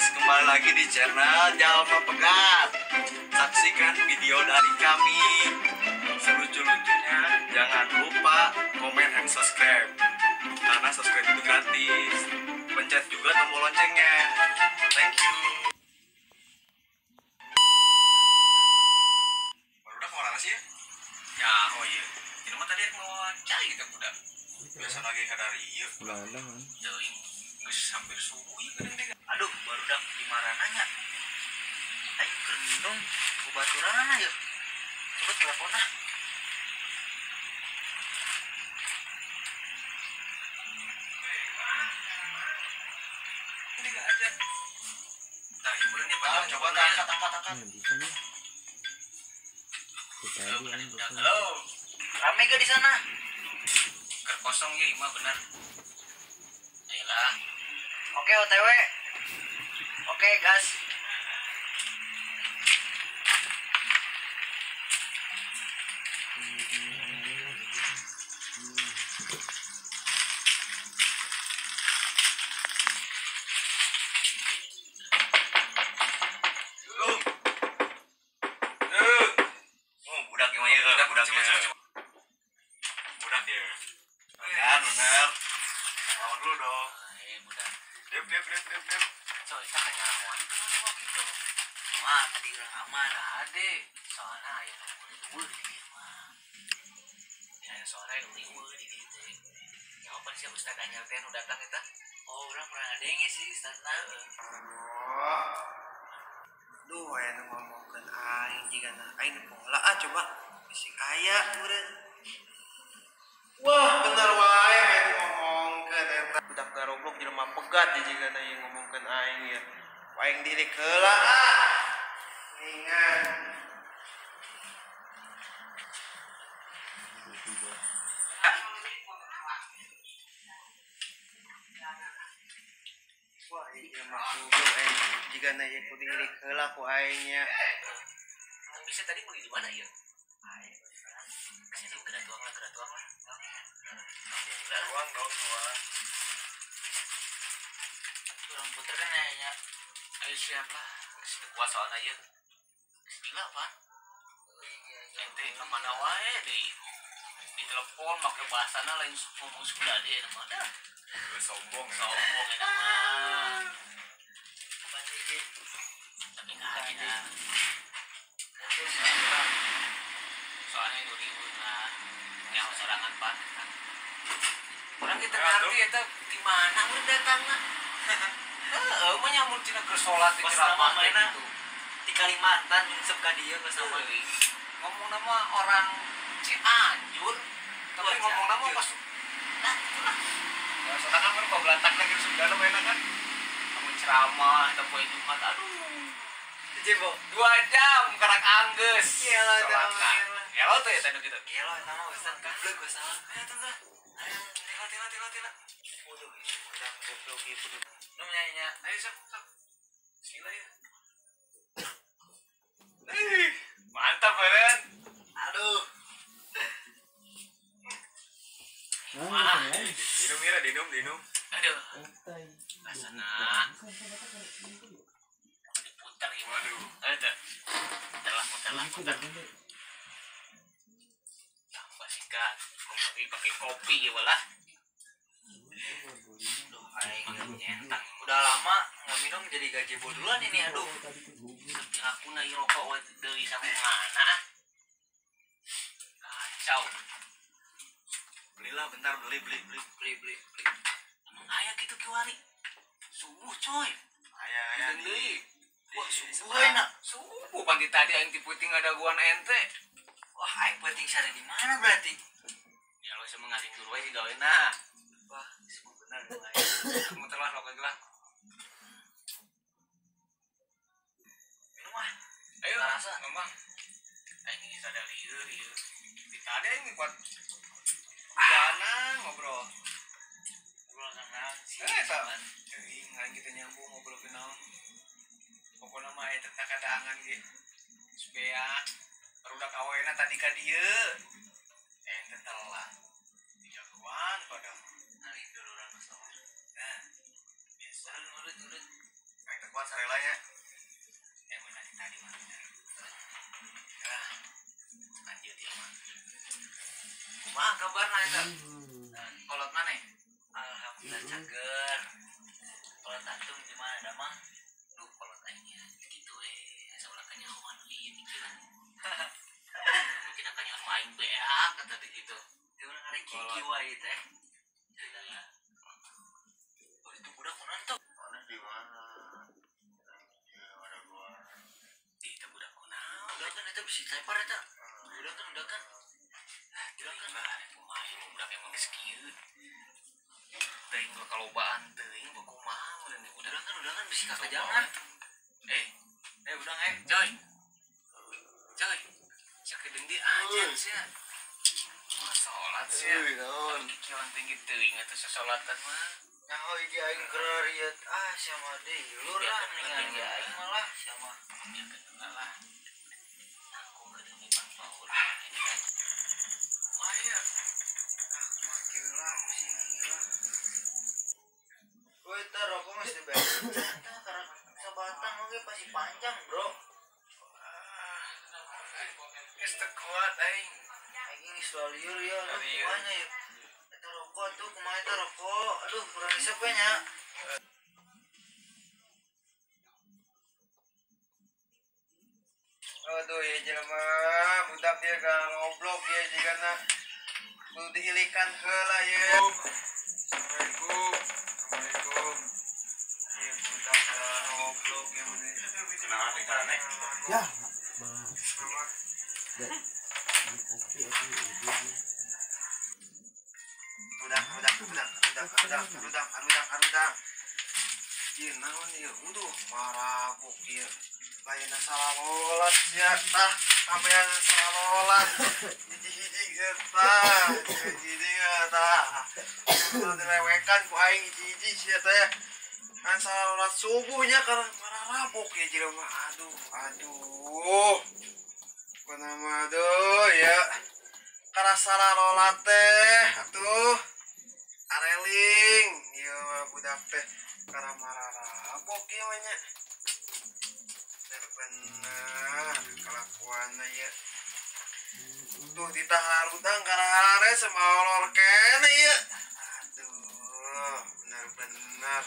Guys, kembali lagi di channel Jalma Pegat. Saksikan video dari kami selucu-lucunya. Jangan lupa komen and subscribe, karena subscribe itu gratis. Pencet juga tombol loncengnya. Thank you. Baru udah kemana sih ya? Ya, oh iya. Ini mah tadi mau cai kita budak. Biasa lagi kadar iya. Ulah-ulah. Jauh, geus hampir subuh ya kadang deh. Aduh, baru dah di marananya. Ayo keur minum ku baturanana yuk. Coba telepon ah. Ini enggak aja. Nah, hiburannya panjang. Coba angkat angkat angkat. Nah, bisa nih. Kita Halo. Rame gak di sana? Keur kosong ya imah benar. Ayolah. Oke, OTW. Oke, gas. Oh, budak yang ya, budak ya. Budak ya. Kan bener. Lawan dulu dong. Eh, budak. Dep dep dep dep dep. So, kita hanya lawan itu mah gitu. Wah, tadi orang aman. Ade, soalnya aya nu riweuh di dieu mah. Ya, soalnya nu riweuh di dieu teh. Ya apa sih Ustaz Anyar teh nu datang eta? Oh, orang pernah ngadenge sih Ustazna. Duh, aya nu ngomongkeun aing jigana aing nu pola ah coba bisi aya meureun. Wah, bener wae aya nu ngomongkeun eta. Budak garoblok jelema pegat jigana ieu ngomongkeun aing ya. Aing dirik heula ah. Ningan. Wah, ieu mah goblok aing jigana ieu kudu dirik heula ku aing nya. Tapi saya tadi beli di mana ya? Kesini gerak tuang lah, gerak tuang lah. Tuang dong, tuang. Orang puter kan nanya. Ayo siap lah. Geus kuat soalna ieu. Geus gila, Pak. Ente kemana wae deui. Di telepon make bahasana lain ngomong Sunda deui eta mah dah. Sombong ya. Sombong eta mah. Tapi nggak ada. Soalnya nu riweuh lah. Nyaho sorangan pan. Urang kita ngerti eta di mana urang datangna. Heeh, mah nyamun cina keur salat di ceramah mana gitu. Di Kalimantan nyungsep ka dieu geus sama. Ngomong nama orang Cianjur, tapi Wah, ngomong nama Cianjur. pas nah itulah. Ya, soalnya kan kok belantak lagi Sunda mah enak kan. Kamu ceramah atau poe Jumat, aduh. Jebo. 2 jam karak anggeus. Iya lah, Salatna. jam. Ya lo tuh ya tadi gitu. Iya lo, eta mah Ustaz goblok gua salah. Ayo tante. Ayo, tila tila tila tila. Waduh, budak goblok ieu kudu. Nu nyanyinya. Ayo sok sok. Bismillah ya. Ih, mantap beren. Aduh. Nah, Dinum ya, dinum, dinum. Aduh, rasana diputar ya. Waduh. Ayo tuh. Putar lah, putar lah, putar. Tambah sikat. Kopi pakai kopi ya walah. Aduh, aing nyentang. Udah lama nggak minum jadi gajebo duluan ini aduh. Tapi aku na rokok we deui sambungana. Kacau. Belilah bentar, beli beli beli. Beli beli beli. Emang aya gitu kiwari. Subuh coy. Aya aya Deung deui. Wah, subuh enak. Subuh pagi tadi aing ti puting ada guan ente. Wah, aing penting sare di mana berarti? Ya lo semua ngalindur wae gawena. Wah, semua benar aing. Muter lah rokok lah. Minum ah. Ayo, Rasa. ngomong. Aing ini sadar lieur ieu. Di tadi aing buat Diana ngobrol. Ngobrol sama si. Eh, tak. Teuing aing kita nyambung ngobrol ke naon. Pokona mah eta teh kadaangan ge. Supaya barudak awena tadi ka dieu. Ente telat. Dijagoan padahal. Ngalindur urang geus. Nah, biasa. Urut urut urut. Aing teh kuat sare tadi teh. Oh, itu budak kunaon tuh? Mana di mana? Ya, ada gua. Itu budak kunaon? Udah kan itu bisa dilempar eta. Udah kan, udah kan. Udah kan lah, kumaha budak emang geus kieu. Teuing gua kalobaan teuing gua kumaha mun ini budak. Udah kan bisa kakajangan. Udang coy. Coy. Sakedeung di aja sia. Salat sia. Naon? Kikieuan tinggi teuing atuh sasalatan mah. Nyaho iki aing keur riet ah sama deui lur lah mendingan ge aing malah sama. Ya kenal lah. Aku kedeung bang paur. Kumaha? Ah, kieu lah pusing aing lah. Woi, teh rokok geus diberes. Tah karena sabatang oge pasti panjang, Bro. Geus teu kuat aing. Aing geus lalieur ya, kumaha nya ya. Eta rokok tuh kumaha eta rokok. Aduh, kurang isep we nya. Aduh ya jelema, budak dia goblok ya jigana. Kudu diilikan heula ye. Assalamualaikum. Assalamualaikum. Ieu budak goblok ya mun. Ya, mah. Ya. Ini kopi aku ibu. Budak, budak, budak, budak, budak, budak, budak, budak. Ieu naon ieu? Uduh, marabok ieu. Lainna salalolat sia tah, kabehan salalolat. Hiji-hiji sia tah, hiji-hiji tah. Kudu dilewekan ku aing hiji-hiji sia teh. Kan salalolat subuhnya karena marabok ya jelema. Aduh, aduh. Kunaon aduh ya. Karena salalolat teh atuh. Areling ieu mah budak teh karena marabok ieu mah nya. Bener kelakuannya ya tuh ditaharudang karena hare sama olor kene ya. Aduh, bener-bener.